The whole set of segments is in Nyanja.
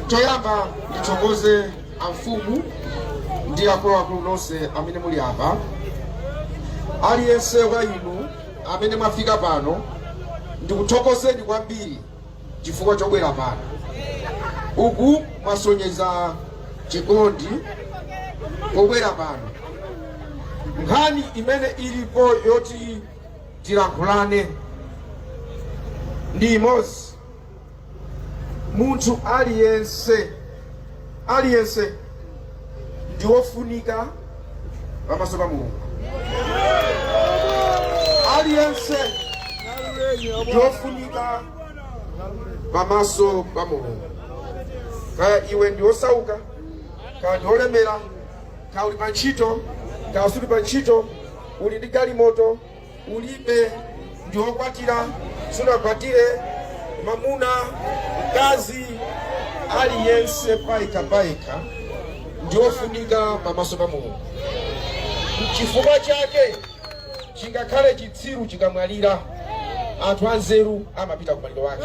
Choyamba ndithokoze amfumu ndi akuluakulu nonse amene muli apa. Aliyense wa inu amene mwafika pano, ndikuthokozeni kwambiri chifukwa chobwera pano. Uku mwasonyeza chikondi pobwera pano. Nkhani imene ilipo yoti tilankhulane ndi imodzi. Munthu aliyense, aliyense ndi wofunika pamaso pa Mulungu. Aliyense ndi wofunika pamaso pa Mulungu. Kaya iwe ndi wosauka, kaya ndi wolemera, kaya uli pa ntchito, kaya suli pa ntchito, uli ndi galimoto, ulibe, ndi wokwatira, sunakwatire, mamuna, mkazi, aliyense payekha payekha ndi wofunika pamaso pa Mulungu. Chifukwa chake chingakhale chitsiru chikamwalira, anthu anzeru amapita kumaliro ake.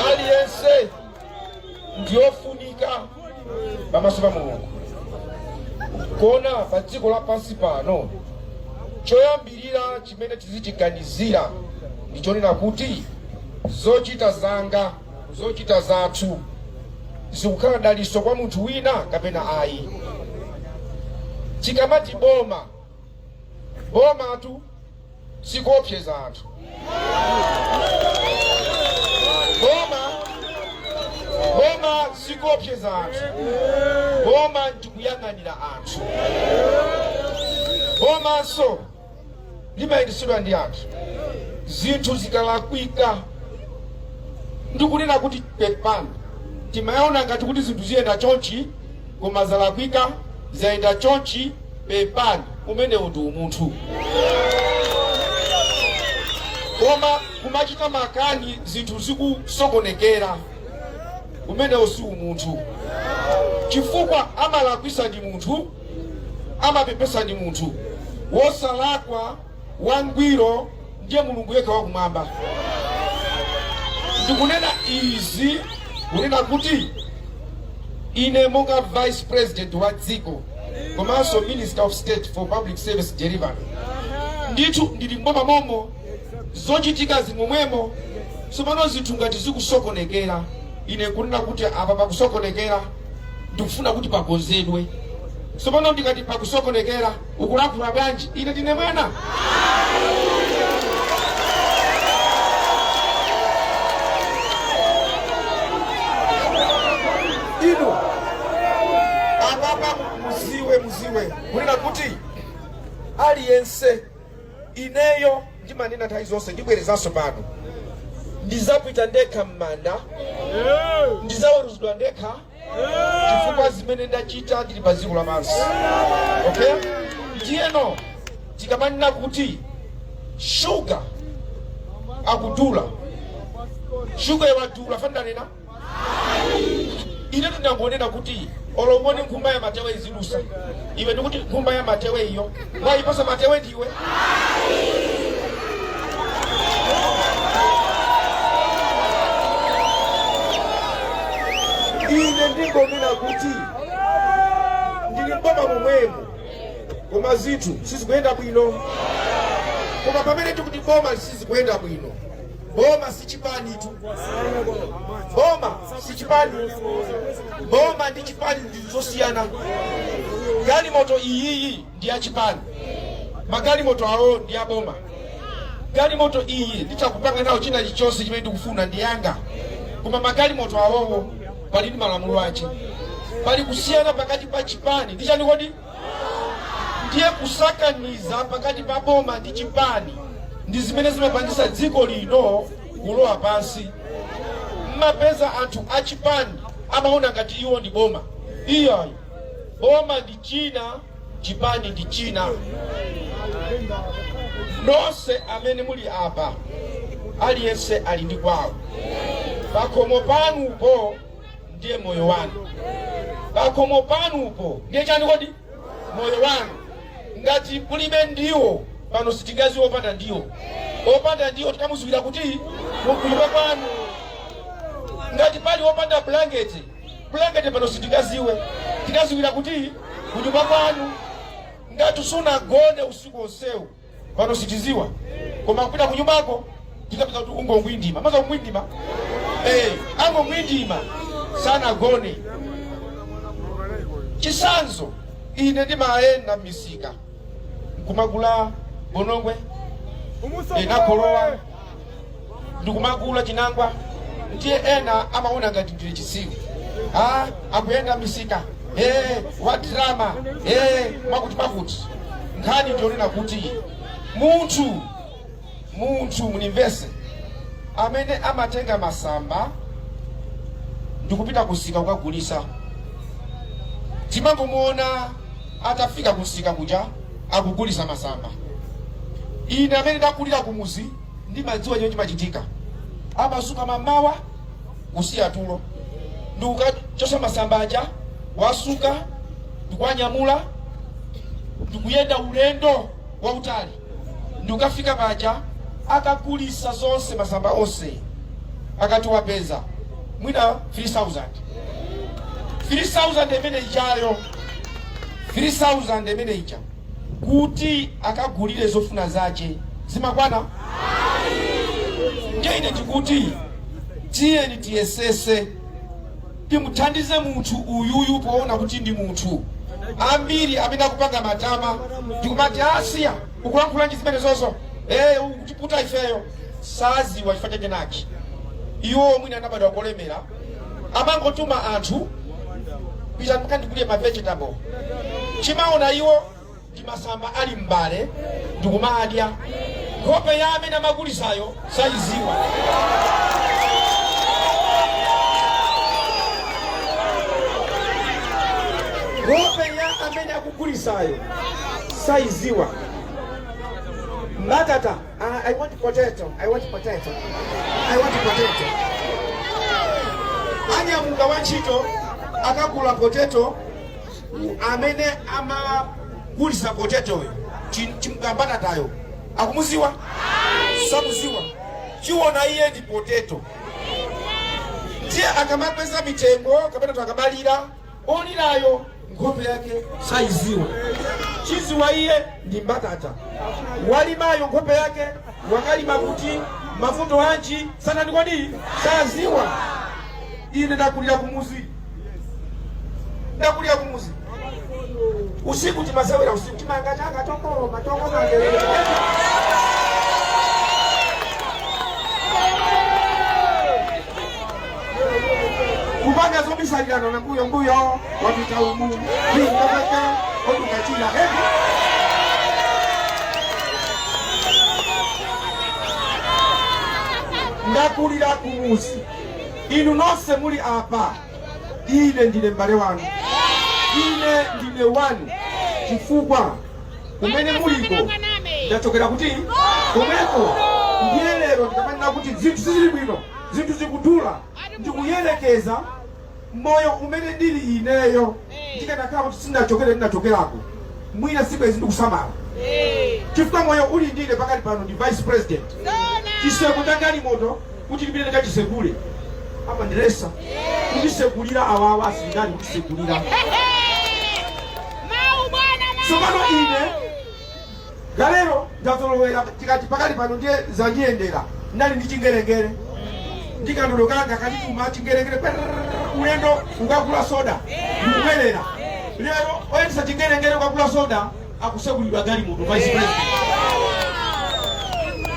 Aliyense ndiyofunika pamaso pa Mulungu. Kona pa dziko lapansi pano, choyambirira chimene tizichiganizira ndi chonena kuti zochita zanga, zochita zathu zikukhala daliso kwa munthu wina kapena ayi. Tikamati boma, bomatu sikuopseza anthu. Boma sikuopseza anthu. Boma ndikuyang'anira anthu. Bomanso limayendetsedwa ndi anthu. Zinthu zikalakwika ndikunena kuti pepani, timaona ngati kuti zinthu ziyenda chonchi koma zalakwika, zayenda chonchi, pepani. Umenewu ndi umunthu. Koma kumachita makani zinthu zikusokonekera, umenewu si umunthu, chifukwa amalakwisa ndi munthu, amapepesa ndi munthu. Wosalakwa wangwiro ndiye Mulungu yekha wakumwamba. Ndikunena izi kunena kuti ine monga vice president wa dziko komanso Minister of State for Public Service Delivery, ndithu ndili mboma momo, zochitika zimomwemo. Tsopano zinthu ngati zikusokonekera, ine nkunena kuti apa pakusokonekera, ndikufuna kuti pakonzedwe. Tsopano ndikati pakusokonekera, ukulankhula bwanji? Ine ndine mwana? Inu apapa muziwe kunena kuti aliyense, ineyo ndimanena nthawi zonse, ndibwerezanso pano, ndizapita ndekha m'manda, ndizaweruzidwa ndekha chifukwa zimene ndachita ndili pa dziko lapansi. Okay, ndiyeno tikamanena kuti shuga akudula, shuga yawadula, fandanena ine tinangonena kuti olongoni nkhumba ya matewe izidusa, iwe ndikuti nkhumba ya matewe iyo wayipasa matewe ndiwe. Ine ndingonena kuti ndili mboma momwemo, koma zinthu sizikuyenda bwino. Koma pamene tikuti boma sizikuyenda bwino, boma si chipanitu. Boma si chipani. Boma ndi chipani ndi zosiyana. Galimoto iyiyi ndi ya chipani, magalimoto awo ndi ya boma. Galimoto iyi nditakupanga nawo china chilichonse chimene ndikufuna, ndi yanga, koma magalimoto awowo pali ndi malamulo ache. Pali kusiyana pakati pa chipani ndi chani kodi? Ndiye kusakaniza pakati pa boma ndi chipani ndi zimene zimapangisa dziko lino kulowa pansi. Mmapeza anthu a chipani amaona ngati iwo ndi boma. Iyayi, boma ndi china, chipani ndi china. Nonse amene muli apa, aliyense ali ndi kwawo. Pakhomo panupo ndiye moyo wanu. Pakhomo panupo ndiye chani kodi? Moyo wanu. Ngati kulibe ndiwo pano, sitingaziwe opanda ndiwo. Opanda ndiwo tikamuziwira kuti kunyumba kwanu. Ngati pali opanda bulangeti, bulangeti pano sitikaziwe, tikaziwira kuti kunyumba kwanu. Ngati sunagone usiku onsewu pano sitiziwa, koma kupita kunyumbako tikapeza kuti ungongwindima maza kungwindima, angongwindima, sanagone. Chisanzo, ine ndimayenda m'misika nkumagula bonongwe, nakholowa, ndikumagula chinangwa. Ndiye ena amaona ngati ndili chitsiru, ah, akuyenda misika, wa drama, mwakuti mwakuti. Nkhani ndionena kuti munthu munimvese, amene amatenga masamba ndikupita kusika kukagulisa, timangomuona atafika kusika kuja akugulisa masamba. Ine amene ndakulira kumuzi ndimadziwa chimene chimachitika. Amasuka mamawa, kusiya tulo, ndikukachosa masamba aja, wasuka, ndikuwanyamula, ndikuyenda ulendo wautali, ndikukafika paja akagulisa zonse, masamba onse. Akati wapeza mwina 3000, 3000 imene ijayo, 3000 imene ija kuti akagulire zofuna zache zimakwana? Ndiye ine ndikuti tiyeni tiyesese timuthandize munthu uyuyu poona kuti ndi munthu. Ambiri amene akupanga matama ndikumati asiya ukulankhula zimene zozo, ukutiputa ifeyo, saziwa chifukwa chakenaki. Iwo mwina anabadwa kolemera, amangotuma anthu, pita mkandigulire ma vegetable. Chimaona iwo ndi masamba ali m'mbale ndikumadya, nkhope ya amene amagulisayo sayiziwa. Nkhope ya amene akugulisayo sayiziwa. Mbatata, I want potato, I want potato, I want potato. Anyamuka wantchito akagula potato, amene amagulisa potatoyo, mbatatayo akumuziwa? Samuziwa. Chiwona iye ndi potato. Ndiye akamakweza mitengo kapena akamalira, olirayo nkhope yake sayiziwa, chiziwa iye ndi mbatata. Walimayo nkhope yake, wakalima kuti, mavuto anji, sanani kodi saziwa. Ine ndakulira kumuzi, ndakulira kumuzi. Usiku timasewera usiku, timanga changa tokoma tokoma. Kupanga zobisalirana na mbuyo mbuyo, wapita umu pingapaka odukachira hevi. Ndakulira kumuzi. Inu nonse muli apa, ine ndine m'bale wanu, ine ndine wanu, chifukwa kumene muliko ndachokera kuti komweko. Ndiye lero ndikamanena kuti zinthu sizili bwino, zinthu zikudula, ndikuyerekeza moyo umene ndili ineyo. Ndikanakhala kuti sindinachokere ndinachokerako, mwina sibwezi ndikusamala, chifukwa moyo uli ndine pakali pano ndi vice president. Chiseko cha galimoto kuti ndipite ndikachisekule, amandiresa kundisegulira awawa asilikali kundisegulira. Tsopano ine galero ndazolowera, tikati pakali pano ndiye zandiyendera. Ndali ndi chingerengere, ndikandodo kanga kandituma chingerengere kwerrrr, ulendo ukagula soda ndikubwerera. Lero oyendesa chingerengere ukagula soda akusegulidwa galimoto, vice president.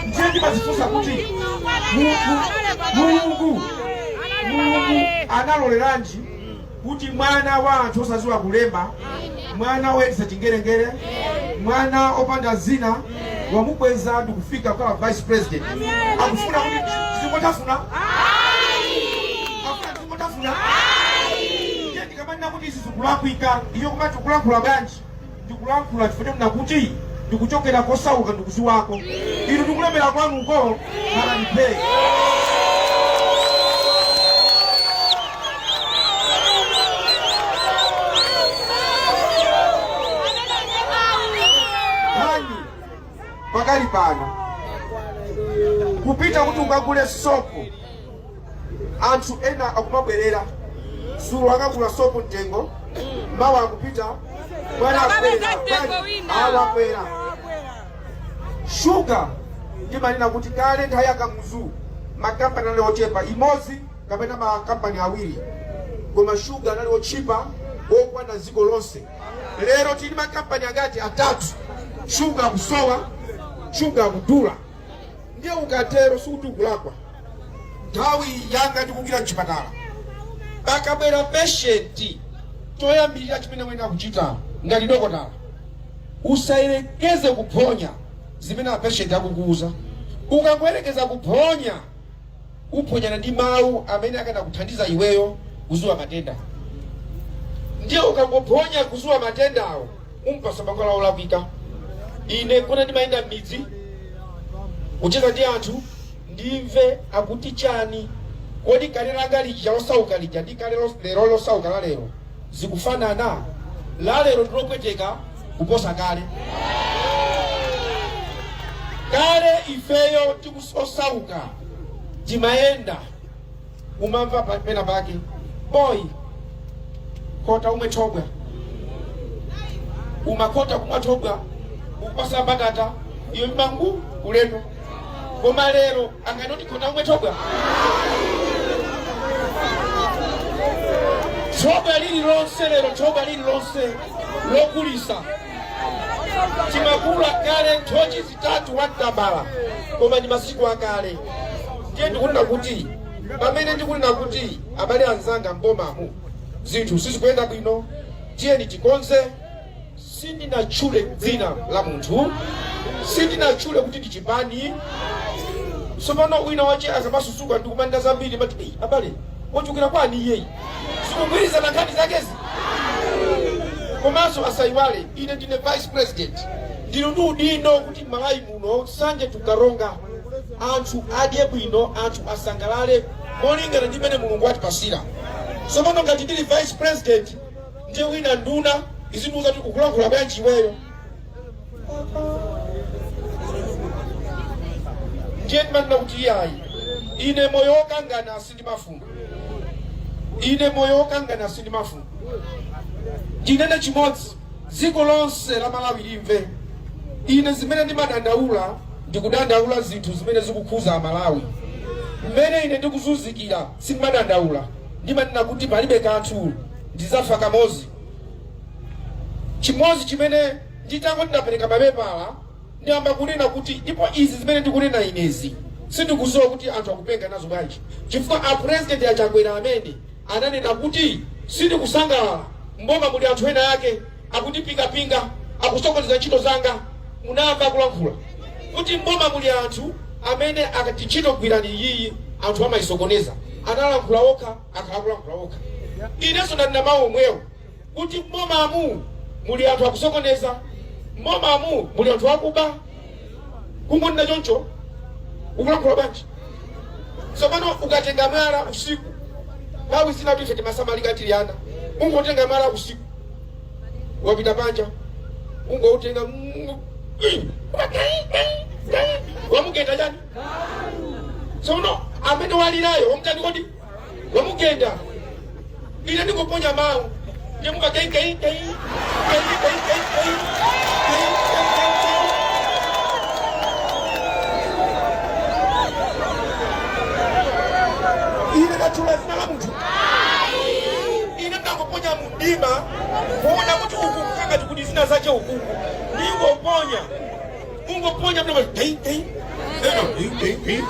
Ndiye ndimazifunsa kuti Mulungu analoleranji kuti mwana wa anthu osaziwa kulemba, mwana oyendesa chingerengere, mwana opanda zina, wamukweza ndikufika kukhala vice president? Akufuna kuti tizingotafuna, akufuna tizingotafuna. Ndiye ndikamanena kuti izi zikulakwika, iyo kumati kulankhula bwanji? Ndikulankhula chifukwa chonena kuti ndikuchokera kosauka, ndikuziwako. Inu ndikulemera kwanuko, khalani phee. Nkhani pakali pano, Kupita kuti ukagule sopo, anthu ena akumabwerera dzulo akagula sopo mtengo, mawa akupita bwana Akapeza akwera, mtengo bwana, wina. awakwera shuga. Ndimanena kuti kale nthawi ya Kamuzu makampani anali ochepa, imodzi kapena makampani awiri, koma shuga anali otchipa okwana dziko lonse. Lero tili makampani angati? Atatu. Shuga akusowa, shuga akudula. Ndiye ukatero sikuti ukulakwa. Nthawi yanga ndikugwira mchipatala, pakabwera patient, choyambirira chimene uyenera kuchita ngati dokotala, usayerekeze kuphonya zimene a patient akukuuza. Ukangoyerekeza kuphonya, uphonyana ndi mawu amene akanakuthandiza iweyo kuzuwa matenda. Ndiye ukangophonya kuzuwa matendawo, umpasa mankhwala olakwika. Ine kona ndimayenda m'midzi kucheza ndi anthu, ndimve akuti chani. Kodi kale langa lija losauka lija ndi kale lero losauka la lero zikufanana? La lero ndilopweteka kuposa kale. Kale ifeyo tikusosauka timayenda, umamva pena pake, "Boy, khota umwe thobwa." Umakhota kumwa thobwa, ukupasa mbatata iyo mangu ulendo. Koma lero anganoti khota umwe thobwa? Thobwa lililonse lero, thobwa lililonse lokulisa, timakula kale nthochi zitatu watambala, koma ndi masiku akale. Ndiye ndikunena kuti, pamene ndikunena kuti abale anzanga, mbomamu zinthu sizikuyenda bwino, tiyeni tikonze, sindinatchule dzina la munthu, sindinatchule kuti ndi chipani. Tsopano wina wache akamasusuka ndikumanda zambiri mati, "Ei, abale, wachokera kwani iyeyi? Sikugwirizana nkhani zakezi." Komanso asayiwale, ine ndine vice president, ndili ndi udindo kuti Malawi muno, Nsanje to Karonga, anthu adye bwino, anthu asangalale molingana ndi mmene Mulungu atipasira. Tsopano ngati ndili vice president, ndiye wina nduna izindiuza kuti ukulankhula bwanji iweyo? Ndiye ndimanena kuti iyayi, ine moyo wokangana sindimafuna, ine moyo wokangana sindimafuna. Ndinene chimodzi, dziko lonse la Malawi limve: ine zimene ndimadandaula, ndikudandaula zinthu zimene zikukhuza Amalawi. Mmene ine ndikuzunzikira sindimadandaula, ndimanena kuti palibe kanthu, ndizafa kamodzi. Chimodzi chimene nditangoti ndapereka mapepala, ndiyamba kunena kuti, ndipo izi zimene ndikunena inezi sindikudziwa kuti anthu akupenga nazo bwanji, chifukwa a President Achakwera amene ananena kuti sindikusangalala, mboma muli anthu ena ake akundipingapinga, akusokoneza ntchito zanga. Munamva akulankhula kuti mboma muli anthu amene akati ntchito gwirani iyiyi, anthu amayisokoneza. Analankhula okha, akhala kulankhula okha. Inenso ndanena mawu omwewo kuti mbomamu muli anthu akusokoneza, mbomamu muli anthu akuba. Kungonena choncho, ukulankhula bwanji? Tsopano ukatenga mwala usiku, nthawi zina ife timasamalika tili ana, ungotenga mwala usiku, wapita panja, ungoutenga, wamugenda chani? Tsono amene walirayo wamutani kodi? Wamugenda. Ine ndingoponya mawu, ndiye muka kei kei kei kei kei kei kei kei kei kei kei. Ine ndatchula dzina la munthu? Ine ndangoponya mumdima kuona kuti uku kukangati kuti zina zache ukuku, ndingoponya, ungoponya mdima kei kei kei kei kei.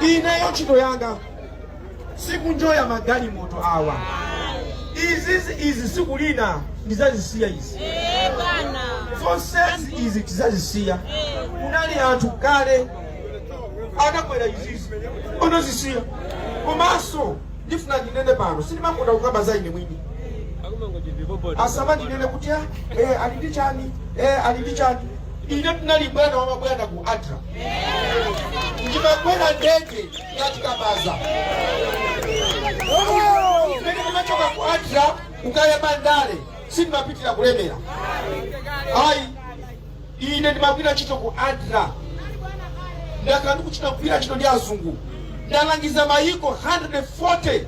Ineyo ntchito yanga sikunjoya magalimoto awa, izizi izi siku lina ndizazisiya izi. Zonsezi izi tizazisiya. Kunali anthu kale anakwera izizi, anazisiya. Komanso ndifuna ndinene pano, sindimakonda kukamba za ine mwini, asamandinene kuti, "Ah, ali ndi chani, ali ndi chani." Ine tinali bwana wa mabwana ku ADRA, ndimakwera ndege ngati kabaza. Mmene ndimachoka ku ADRA kukayamba ndale, sindimapitira kulemera ayi. Ine ndimagwira ntchito ku ADRA. Ndakhala ndikuchita kugwira ntchito ndi azungu, ndalangiza mayiko 140,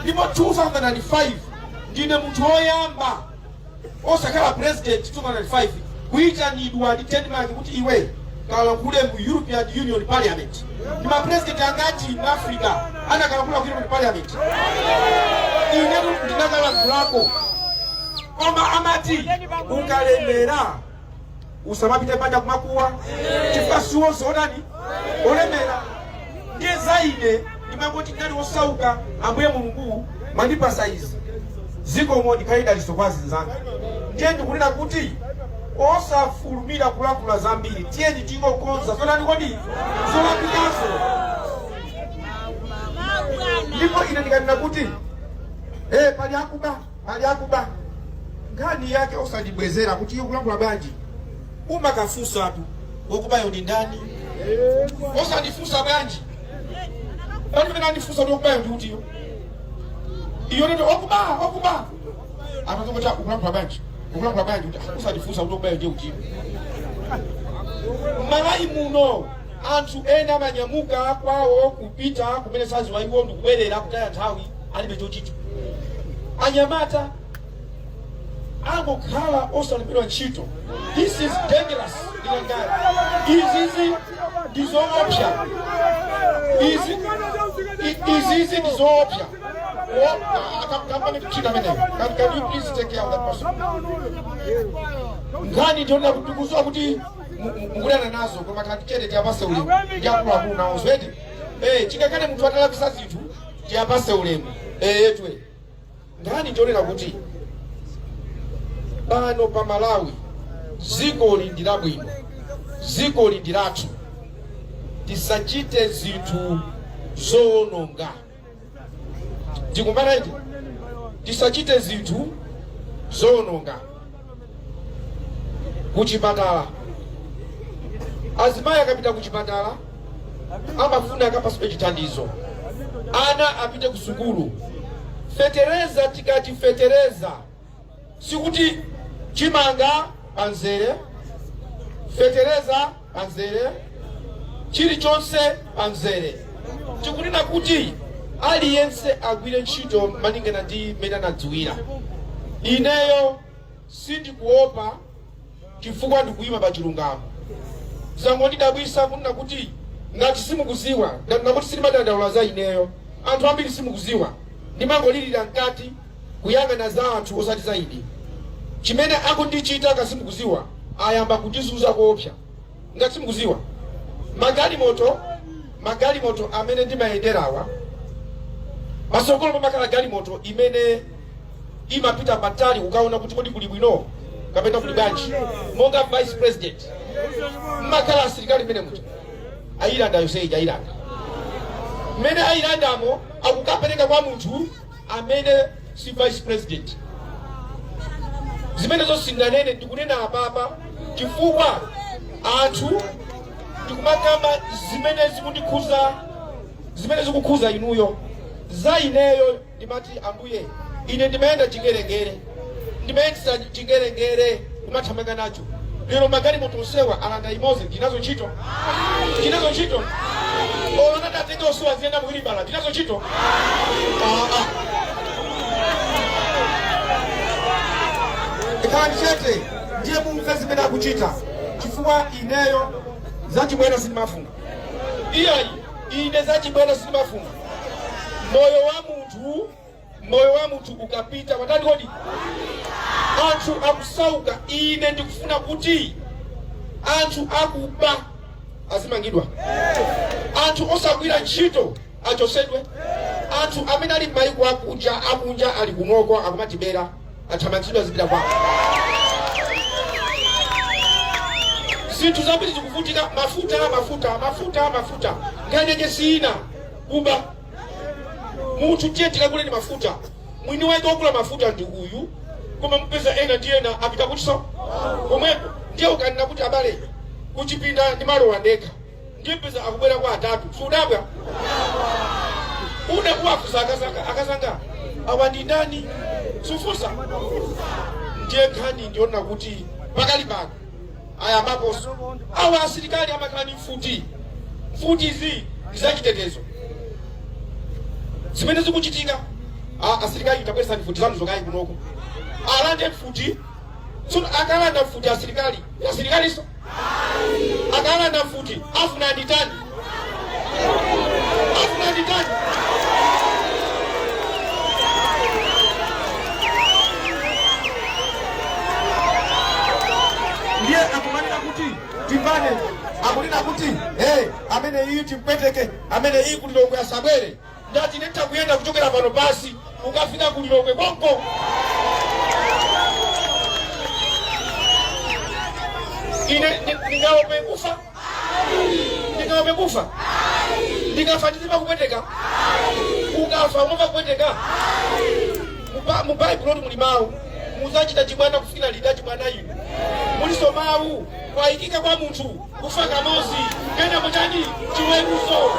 ndipo 2005 ndine munthu woyamba osakhala president, 2005 kuyitanidwa ndi Denmark kuti iwe kalankhule mu European Union Parliament. Ndi mapresident angati mu Africa anakalankhula ku European Parliament? Inetu ndinakalankhulako. Koma amati ukalemera usamapite panja kumakuwa, chifukwa siwo zonani olemera. Ndiye za ine ndimangoti ndinali wosauka, Ambuye Mulungu mwandipasa izi, zikomo, ndikhale dalitso kwa azinzanga. Ndiye ndikunena kuti osafulumira kulankhula zambiri, tiyeni tingokonza zonani kodi zolakwikazo. Ndipo ine ndikanena kuti pali akuba, pali akuba, nkhani yake osandibwezera kuti iye kulankhula bwanji. Umakafunsatu wokubayo ndi ndani, osandifunsa bwanji. Pali pamene andifunsa kuti wokubayo ndi utiyo, iyo ndio okuba okuba, atazongoti ukulankhula bwanji, ukulankhula bwanji, kuti usandifunsa kuti wokubayo ndiye utiyo. Malawi muno anthu ena amanyamuka kwawo kupita kumene saziwa iwo, ndikubwerera kutaya nthawi, alibe chochita. Anyamata angokhala osalembedwa ntchito. This is dangerous. Ndilangani izizi ndizoopsa, izi izizi ndizoopsa. Kampani kuchita ameneyo. Can you please take care of that person? Nkhani ndionera kuti tikuziwa kuti mukudana nazo, koma katichete tiyapase ulemu ndi akuluakulu nawo eti. Chingakane munthu atalapisa zinthu, tiyapase ulemu etwe. Nkhani ndionera kuti pano pa Malawi dzikoli ndi labwino, dzikoli ndi lathu, tisachite zinthu zowononga. Ndikumana iti, tisachite zinthu zowononga. Kuchipatala, azimayi akapita kuchipatala amafuna akapasidwe chithandizo, ana apite ku sukulu. Fetereza, tikati fetereza sikuti chimanga panzere, fetereza panzere, chilichonse panzere. Tikunena kuti aliyense agwire ntchito malingana ndi mmene anadziwira. Ineyo sindikuopa chifukwa ndikuyima pa chilungamo. Zangondidabwisa kunena kuti ngati simukuziwa, ndakuti sindimadandaula za ineyo, anthu ambiri simukuziwa, ndimangolirira mkati kuyang'ana za anthu osati za ine. Chimene akundichita ngati simukuziwa, ayamba kundizunza koopsa. Ngati simukuziwa, magalimoto amene ndimayenderawa, pasogolo pamakhala galimoto imene imapita patali kukaona kuti kodi kuli bwino kapena kuli bwanji. Monga vice president mmakhala asilikali mmene muja, ayilanda yonseyi, ayilanda. Mmene ayilandamo akukapereka kwa munthu amene si vice president. Zimenezo sindanene, ndikunena apapa chifukwa anthu ndikumakamba zimene zikundikhuza, zimene zikukhuza inuyo. Za ineyo ndimati Ambuye, ine ndimayenda chingerengere, ndimayendesa chingerengere kumathamanga nacho. Lero magalimoto onsewa alanda imodzi, ndinazo ntchito? Ndinazo ntchito? Olo natatenga onsewa ziyenda muwilibala, ndinazo ntchito? Ah, ah. Khalani chete ndiye mumve zimene akuchita, chifukwa ineyo zachibwana sindimafuna. Iyayi, ine zachibwana sindimafuna. Moyo wa munthu, moyo wa munthu ukapita watani kodi? Anthu akusauka. Ine ndikufuna kuti anthu akuba azimangidwa, anthu osagwira ntchito achosedwe, anthu amene ali m'mayiko akunja ali kunoko akumatibera athamangitsidwe azipita kwawo. Zinthu zambiri zikuvutika, mafuta, mafuta, mafuta, mafuta. Nkhani yake sina kuba munthu. Tiye tikaguleni mafuta, mwini wake wogula mafuta ndi uyu, koma mupeza ena ndi ena apita kutiso komweko. Ndiye ukanena kuti abale kuchipinda ndi malowa ndekha, ndiye mpeza akubwera kwa atatu, sudabwa une kuwafusa akazanga, akazanga awa ndi ndani? Sufusa. Ndiye nkhani ndiona kuti pakali pano ayambaponso awa asilikali amakhala ndi mfuti. Mfuti izi ndi zachitetezo. Zimene zikuchitika, asilikali tabweresani mfuti zanu zokayi kunoko, alande mfuti. Tsono akalanda mfuti asilikali, asilikaliso akalanda mfuti afuna anditani? Afuna anditani? Ndiye akumanena kuti timbane, akunena kuti hey, amene iyi timpweteke, amene iyi ku Lilongwe asabwere. Ndati nditha kuyenda kuchokera pano pasi ukafika ku Lilongwe konko. Ine ndingaope kufa? Ndingaope kufa? Ndikafa ndizimva kupweteka? Ukafa umamva kupweteka? Mu Baibulo muli mawu, muzachita chibwana kufikira liti chibwana inu? Muliso mawu, kwayikika kwa munthu kufa kamodzi, kenako chani? Chiweruzo.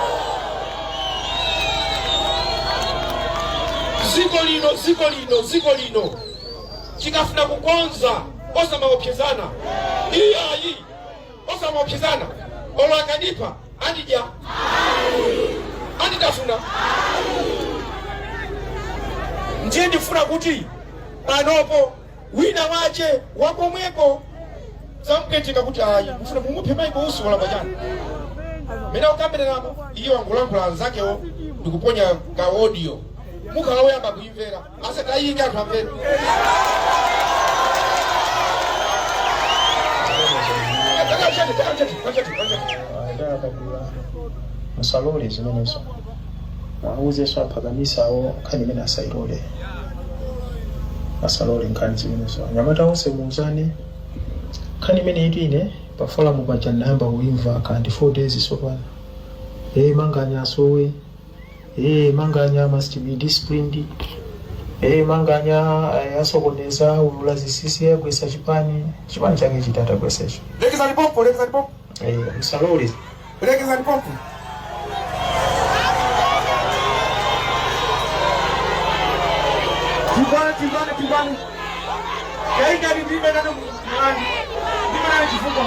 Dziko lino, dziko lino, dziko lino tikafuna kukonza, osamaopsezana iyayi, osamaopsezana. Olo akandipha, andidya, anditafuna. Ndiye ndifuna kuti panopo wina wache wakomweko zamupweteka kuti ayi, mufuna mumuphe Michael Usi, walakwa chani? Mene akukambiranapo, iye wangolankhula anzakewo ndikuponya ka audio, mukhala woyamba kuimvera. Asatayike, anthu amvere. Chete, chete, chete, chete. Ndakabwira, musalole zimenezo. Mwauzenso aphakamisawo nkhani imene asayilole, asalole nkhani zimenezo. Anyamata onse muuzane nkhani imene itu. Ine pa forum paja ndinayamba kuimva kandi 4 days sopano. Hey, Manganya asowe. Hey, Manganya must be disciplined. Hey, Manganya asokoneza, ulula zisisi, agwesa chipani. Chipani chake chitata gwesecho. Lekezani pompo, lekezani pompo. Hey, musalole. Lekezani pompo. Timbane, timbane, timbane. Kaingani, ndimbe nane mlandi, ndimbe nane chifukwa.